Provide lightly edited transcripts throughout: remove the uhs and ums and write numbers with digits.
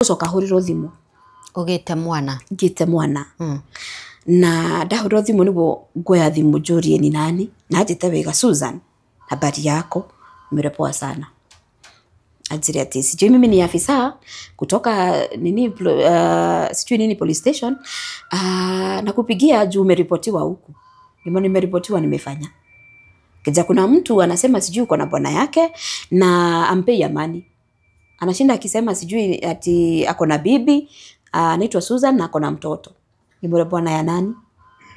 Gũcoka hũrĩrwo thimũ. Ũgĩte mwana. Ngĩte mwana. Na ndahũrĩrwo thimũ nĩguo nguoya thimũ njũrie ni nani, na anjĩte wega, "Susan, habari yako?" Mwĩre poa sana. Anjĩre ati sijui mimi ni afisa kutoka nini, sijui nini police station, nakupigia juu umeripotiwa huku. Nimo nimeripotiwa nimefanya. Kija kuna mtu anasema sijui uko na bwana yake na ampei amani. Anashinda akisema sijui ati ako na bibi, anaitwa Susan na ako na mtoto. Nimwambia bwana ya nani?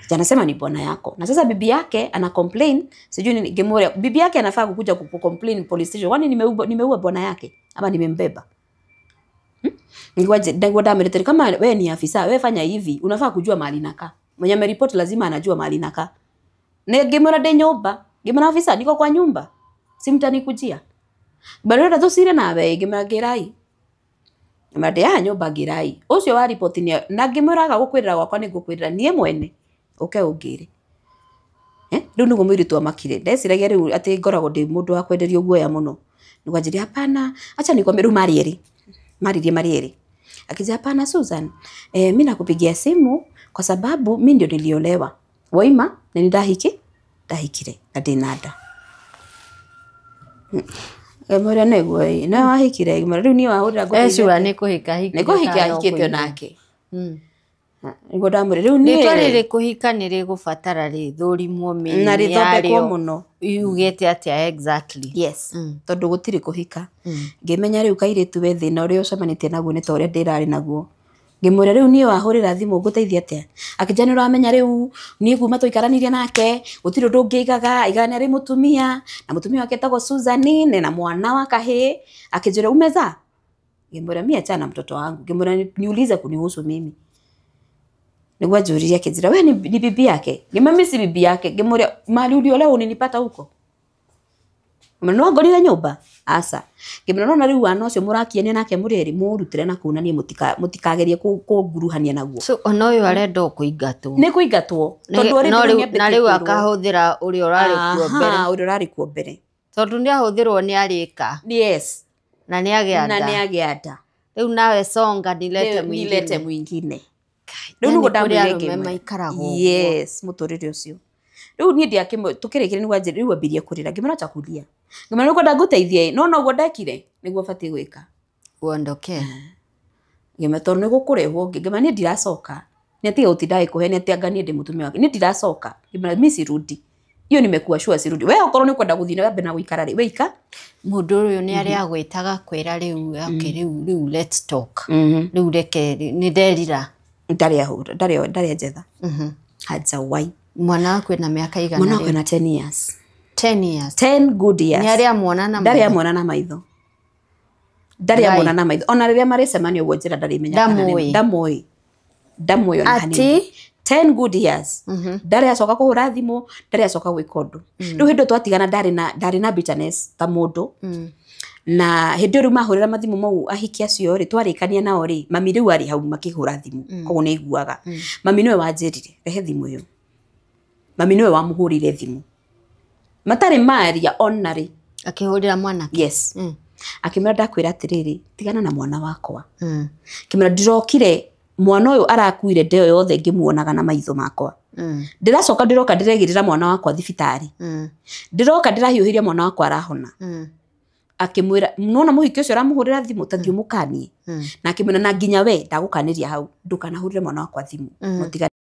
Kija anasema ni bwana yako. Na sasa bibi yake ana complain sijui nini. Ngemwambia bibi yake anafaa kukuja ku complain police station. Kwani nimeua bwana yake ama nimembeba? Ningwaje ndagwa ndamerete kama wewe ni afisa, wewe fanya hivi, unafaa kujua mahali nakaa. Mwenye ameripoti lazima anajua mahali nakaa. Ne ngimwira ndi nyumba, ngimwira afisa niko kwa nyumba. Si mtanikujia. Barora thucire nawe ngimwira ngirai. Ngimwira ndi haha nyumba ngirai. Ucio wa ripoti ni na ngimwiraga gukwirira gwakwa ni ngukwirira nie mwene. Uke ungire. Riu niguo mũirĩtu amakire. Ndeciragia riu ati ngoragwo ndi mũndũ wa kwenderio guoya mũno. Niguo anjĩrire hapana, acha nikwambie riu marĩ erĩ. Maririe marĩ erĩ. Akija hapana Susan, mi nakupigia simu kwa sababu mi ndio niliolewa. Waima na ni ndahiki ndahikire na ndĩna nda. Ngĩmwĩra nĩguo ĩ, nawe wahikire? Ngĩmwĩra rĩu niĩ wahũrĩra ngũteithie Ecua atĩa? Nĩ kũhika Nĩ kũhika ahikire. Ahikĩte onake. Nĩguo ndamwĩra rĩu niĩ Rĩtwa rĩrĩ kũhika nĩ rĩgũbatara rĩthũrimwo na meaning rĩthondekwo yarĩo mũno. Yugĩte atĩa exactly? Yes, tondũ gũtirĩ kũhika. Ngĩmenya rĩu kairĩtu we thĩna ũrĩa ũcemanĩtie naguo nĩ ta ũrĩa ndĩrarĩ naguo. Ngĩmwĩra rĩu niĩ wahũrĩra thimũ ngũteithia atĩa? Akĩnjĩra nĩ ũramenya rĩu niĩ kuma tũikaranirie nake gũtirĩ ũndũ ũngĩigaga, aigaga nĩ arĩ mũtumia na mũtumia wake etagwo Susan na mwana wa kahĩĩ. Akĩnjĩra umezaa? Ngĩmwĩra mi achana na mtoto wangu. Ngĩmwĩra niulize kunihusu mimi. Nĩguo anjũririe akĩnjĩra we ni bibi yake? Ngĩmwĩra mi si bibi yake. Ngĩmwĩra mahali uliolewa ulinipata huko? Ngĩmwĩra nĩ wangorire nyũmba? Aca. Ngĩmwĩra nona rĩu wana ũcio mũrakiania nake mũrĩ erĩ mũrutĩre na kũu na niĩ mũtikagerie kũnguruhania naguo. So ona ũyũ arenda o kũingatwo. Nĩ kũingatwo. Tondũ already No rĩu rĩu nĩambĩtie na rĩu kwĩrwo. Akahũthĩra ũrĩa ũrarĩ kuo mbere. Aha, ũrĩa ũrarĩ kuo mbere. Tondũ nĩ ahũthĩrwo nĩ arĩka. Na nĩ agĩa Na nda. nĩ agĩa nda. Rĩu nawe songa nilete Rĩu nilete mwingine. Mwingine. Rĩu Yani nĩguo kũrĩ ndamwĩrire arũme ngĩmwĩra. maikaraga ũguo. Yes, mũtũrĩre ũcio. Rĩu niĩ ndiakĩmwe tũkĩrĩkĩria nĩguo anjĩrire rĩu ambirie kũrĩra ngĩmwĩra acha kulia. Ngĩmwĩra nĩguo ndangũteithia ĩ no noguo ndekire nĩguo batiĩ gwĩka. Uondoke. Ngĩmwĩra tondũ nĩ gũkũrehwo ũngĩ. Ngĩmwĩra niĩ ndiracoka. Nĩ atige gũtinda agĩkũhe nĩ atĩ anga niĩ ndĩ mũtumia wake. Niĩ ndiracoka. Ngĩmwĩra mi sirudi. Hiyo nimekuwa sure sirudi. We okorwo nĩ ũkwenda gũthiĩ na mbere na gũikara rĩ, we ika. Mũndũ ũyũ nĩ arĩa agwĩtaga kwĩra rĩu okay, rĩu let's talk. Rĩu reke nĩ nderira. Ndarĩ ahũra, ndarĩ anjetha. Hajawai. Mwana waku ena mĩaka igana Mwana wakwa rĩu? ena 10 years. 10 years. 10 good years. Nĩ arĩ amuona na Ndarĩ maitho? amuona na maitho. Ndarĩ amuona na maitho. Ona rĩrĩa marĩcemania ũguo njĩra ndarĩmenya kana Ndamũĩ. Ndamũĩ. Ndamũĩ ona Ati? hanini. 10 good years. Ndarĩ acoka kũhũra thimũ, ndarĩ acoka gwĩka ũndũ. Rĩu hĩndĩ ĩyo twatigana ndarĩ na bitterness ta mũndũ. Na hĩndĩ ĩyo rĩu mahũrĩra mathimũ mau ahiki acio rĩ twarĩkania nao rĩ mami rĩu arĩ hau makĩhũra thimũ koguo nĩ aiguaga. Mami nĩwe wanjĩrire rehe thimũ ĩyo. Mami nĩwe wamũhũrĩire thimũ. Matarĩ maria ona rĩ. Akĩhũrĩra mwanake? Yes. Akĩmwĩra ndakwĩra atĩrĩrĩ tigana na mwana wakwa. Akĩmwĩra ndĩrokire mwana ũyũ arakuire ndeo yothe ngĩmuonaga na maitho makwa. Ndĩracoka ndĩroka ndĩregĩrĩra mwana wakwa thibitarĩ. Ndĩroka ndĩrahiũhĩria mwana wakwa arahona. Akĩmwĩra nona mũhiki ũcio ũramũhũrĩra thimũ ta thiĩ ũmũkanie. Na akĩmwĩra na nginya we ndagũkanĩria hau ndũkanahũrĩre mwana wakwa thimũ. Mũtigane.